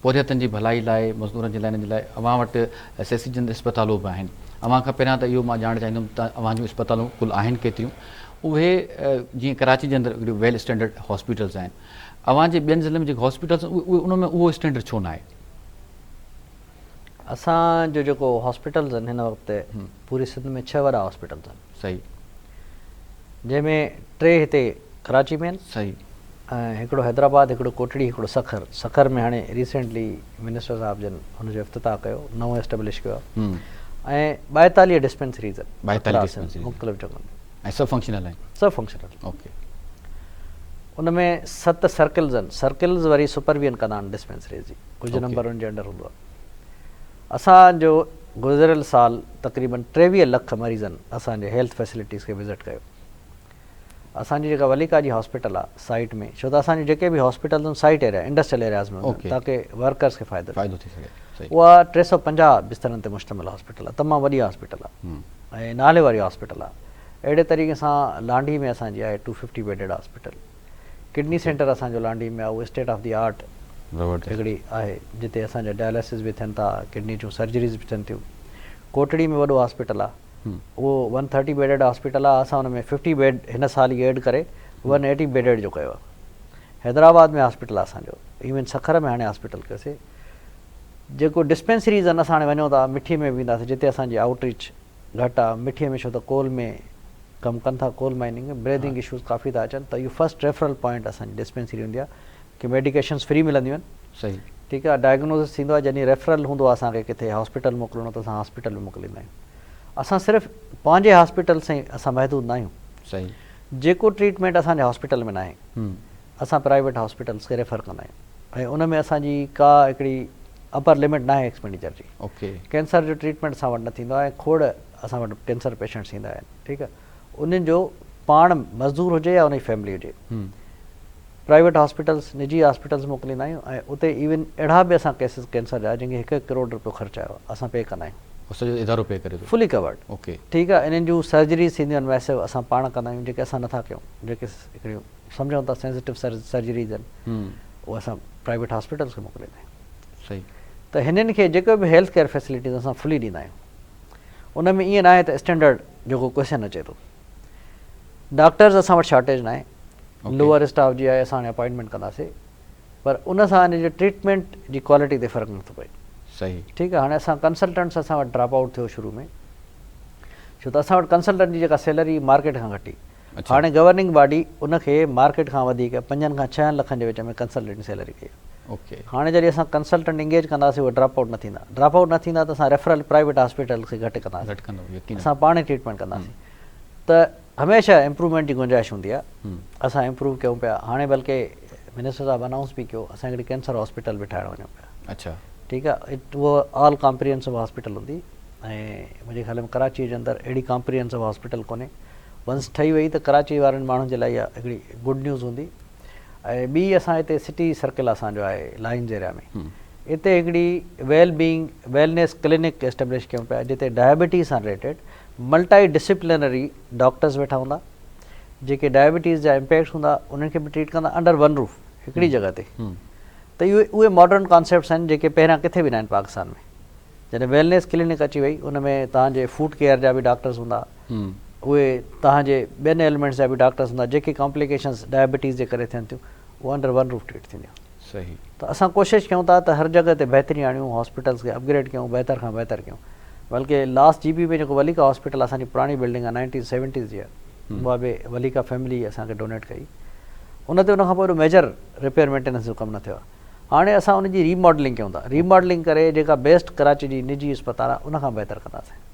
پورهيتن جي ڀلائي لاء، مزدورن جي لاء انهن جي لاء اوهان وٽ سيسي جند اسپتالون به آهن. اوهان کان پهريان ته اهو مان ڄاڻڻ چاهيندم ته اوهان جون اسپتالون ڪل آهن ڪيتريون؟ اهي جيئن ڪراچي جي اندر هڪڙيون ويل اسٽينڊرڊ هاسپيٽلز آهن. اوهان جي ٻين ضلعن ۾ جيڪي هاسپيٽلز آهن اهي ان ۾ اهو اسٽينڊرڊ ڇو ناهي؟ اسان جو جيڪو هاسپيٽلز آهن هن وقت پوري سنڌ ۾ ڇهه وڏا هاسپيٽلز آهن. صحيح. جنهن ۾ ٽي هتي ڪراچي ۾ آهن. صحيح. ۽ هڪڙو حيدرآباد، هڪڙو ڪوٽڙي، هڪڙو سکر. سکر ۾ هاڻي ريسينٽلي منسٽر صاحب جن هن جو افتتاح ڪيو، نئون اسٽيبلش ڪيو آهي ۽ 42 ڊسپينسريز آهن. 42 ڊسپينسريز مختلف جڳهن تي. ۽ سڀ فنڪشنل آهن؟ سڀ فنڪشنل. اوڪي. ان ۾ ست سرڪلز آهن، سرڪلز وري سپرويزن ڪندا آهن ڊسپينسريز جي، ڪجهه نمبر ان جي انڊر هوندو آهي. اسان جو گذريل سال تقريبن 23 لک مريضن اسان جي هيلٿ فيسلٽيز کي وزٽ ڪيو. اسان جي جيڪا وليڪا جي هاسپيٽل آ سائيٽ ۾ ڇو ته اسان جون جيڪي به هاسپيٽلز آهن سائيٽ ايريا انڊسٽريل ايرياز ۾ هوندا آهن تاڪه ورڪرز کي فائدو فائدو ٿي سگهي صحيح اها 350 بسترن تي مشتمل هاسپيٽل آ تمام وڏي هاسپيٽل آ ۽ نالي واري هاسپيٽل آ اهڙي طريقي سان لانڍي ۾ اسان جي آهي 250 بيڊيڊ هاسپيٽل ڪڊني سينٽر اسان جو لانڍي ۾ آ اهو اسٽيٽ آف the art هڪڙي آهي جتي اسان جا ڊائلاسز به ٿين ٿا ڪڊني جون سرجريز به ٿين ٿيون ڪوٽڙي ۾ وڏو هاسپيٽل آ اهو 130 بيڊيڊ هاسپيٽل آهي اسان ان ۾ 50 بيڊ هن سال ئي ايڊ ڪري 180 بيڊيڊ جو ڪيو آهي حيدرآباد ۾ هاسپيٽل آهي اسان جو ايون سکر ۾ هاڻي هاسپيٽل ڪيوسي جيڪو ڊسپينسريز آهن اسان هاڻي وڃون ٿا مٺي ۾ وينداسي جتي اسان جي آئوٽ ريچ گهٽ آهي مٺي ۾ ڇو ته ڪول ۾ ڪم ڪن ٿا ڪول مائننگ ۾ بريدنگ اشوز ڪافي ٿا اچن ته اهو فرسٽ ريفرل پوائنٽ اسان جي ڊسپينسري هوندي آهي ڪي ميڊيڪيشنس فري ملنديون آهن صحيح ٺيڪ آهي ڊائگنوزس ٿيندو آهي جڏهن ريفرل هوندو آهي اسان کي ڪٿي هاسپيٽل موڪلڻو ته اسان هاسپيٽل به موڪليندا آهيون اسان صرف پنهنجي هاسپيٽل سان اسان محدود نه آهيون صحيح جيڪو ٽريٽمينٽ اسان جي هاسپيٽل ۾ ناهي اسان پرائيويٽ هاسپيٽلس کي ريفر ڪندا آهيون ۽ ان ۾ اسان جي ڪا هڪڙي اپر لمٽ ناهي ايڪسپينڊيچر جي اوڪي ڪينسر جو ٽريٽمينٽ اسان وٽ نه ٿيندو آهي کوڙ اسان وٽ ڪينسر پيشنٽس ايندا آهن ٺيڪ آهي انهن جو پاڻ مزدور هجي يا ان جي فيملي هجي پرائيويٽ هاسپيٽلز، نجي هاسپيٽلز موڪليندا آهيون ۽ اتي ايون اهڙا به اسان ڪيسز ڪينسر جا جن کي هڪ هڪ ڪروڙ رپيو خرچ آيو آهي اسان پي ڪندا آهيون. هو سڄو ادارو پي ڪري ٿو. فلي ڪورڊ. اوڪي. ٺيڪ آهي انهن جون سرجريز ٿينديون آهن ميسو اسان پاڻ ڪندا آهيون جيڪي اسان نٿا ڪيون جيڪي هڪڙيون سمجهون ٿا سينسيٽو سرجريز آهن اهي اسان پرائيويٽ هاسپيٽلز کي موڪليندا آهيون. صحيح. ته هنن کي جيڪو به هيلٿ ڪيئر فيسلٽيز اسان فلي ڏيندا آهيون ان ۾ ائين ناهي ته اسٽينڊرڊ جو ڪو ڪوئسچن اچي ٿو. ڊاڪٽرز اسان وٽ شارٽيج ناهي لوئر اسٽاف جي آهي اسان هاڻي اپائنٽمينٽ ڪنداسي پر ان سان ان جي ٽريٽمينٽ جي ڪوالٽي تي فرق نٿو پئي. صحيح. ٺيڪ آهي هاڻي اسان ڪنسلٽنٽس اسان وٽ ڊراپ آئوٽ ٿيو شروع ۾ ڇو ته اسان وٽ ڪنسلٽنٽ جي جيڪا سيلري مارڪيٽ کان گهٽي هاڻي گورننگ باڊي ان کي مارڪيٽ کان وڌيڪ 5 کان 6 لکن جي وچ ۾ ڪنسلٽنٽ سيلري ڪئي آهي. هاڻي جڏهن اسان ڪنسلٽنٽ انگيج ڪنداسي اهي ڊراپ آئوٽ نه ٿيندا ڊراپ آئوٽ نه ٿيندا ته اسان ريفرل پرائيويٽ هاسپيٽل کي گهٽ ڪنداسي اسان پاڻ ئي ٽريٽمينٽ ڪنداسي ته هميشه امپروومينٽ جي گنجائش هوندي آهي اسان امپروو ڪيون پيا هاڻي بلڪه منسٽر صاحب انائونس به ڪيو اسان هڪڙي ڪينسر هاسپيٽل به ٺاهڻ وڃون پيا. ٺيڪ آهي اهو آل ڪامپريهنسو هاسپيٽل هوندي ۽ منهنجي خيال ۾ ڪراچي جي اندر اهڙي ڪامپريهنسو هاسپيٽل ڪونهي ونس ٺهي وئي ته ڪراچي وارن ماڻهن جي لاء اها هڪڙي گڊ نيوز هوندي ۽ ٻي اسان هتي سٽي سرڪل اسان جو آهي لائنز ايريا ۾ اتي هڪڙي well being wellness clinic establish ڪيون پيا جتي ڊائبٽيز سان رليٽيڊ ملٽائي ڊسپلنري ڊاڪٽرز ويٺا هوندا جيڪي ڊائبٽيز جا امپيڪٽس هوندا انهن کي به ٽريٽ ڪندا انڊر ون روف هڪڙي جڳهه تي ته اهي اهي ماڊرن ڪانسيپٽس آهن جيڪي پهريان ڪٿي به نه آهن پاڪستان ۾ جڏهن ويلنيس ڪلينڪ اچي وئي ان ۾ توهان جي فوٽ ڪيئر جا به ڊاڪٽرز هوندا اهي توهان جي ٻين ايلمينٽس جا به ڊاڪٽرز هوندا جيڪي ڪامپليڪيشنس ڊائبٽيز جي ڪري ٿين ٿيون اهي انڊر ون روف ٽريٽ ٿينديون. صحيح. ته اسان ڪوشش ڪيون ٿا ته هر جڳهه تي بهتري آڻيون هاسپيٽلز کي اپگريڊ ڪيون بهتر کان بهتر ڪيون بلڪه لاسٽ جي پي ۾ جيڪو وليڪا هاسپيٽل اسان جي پراڻي بلڊنگ آهي 1970s جي آهي اها به وليڪا فيملي اسان کي ڊونيٽ ڪئي ان تي ان کان پوء ايڏو ميجر رپيئر مينٽيننس جو ڪم نه ٿيو آهي هاڻي اسان ان جي ري ماڊلنگ ڪيون ٿا ري ماڊلنگ ڪري جيڪا بيسٽ ڪراچي جي نجي اسپتال آهي ان کان بهتر ڪنداسين.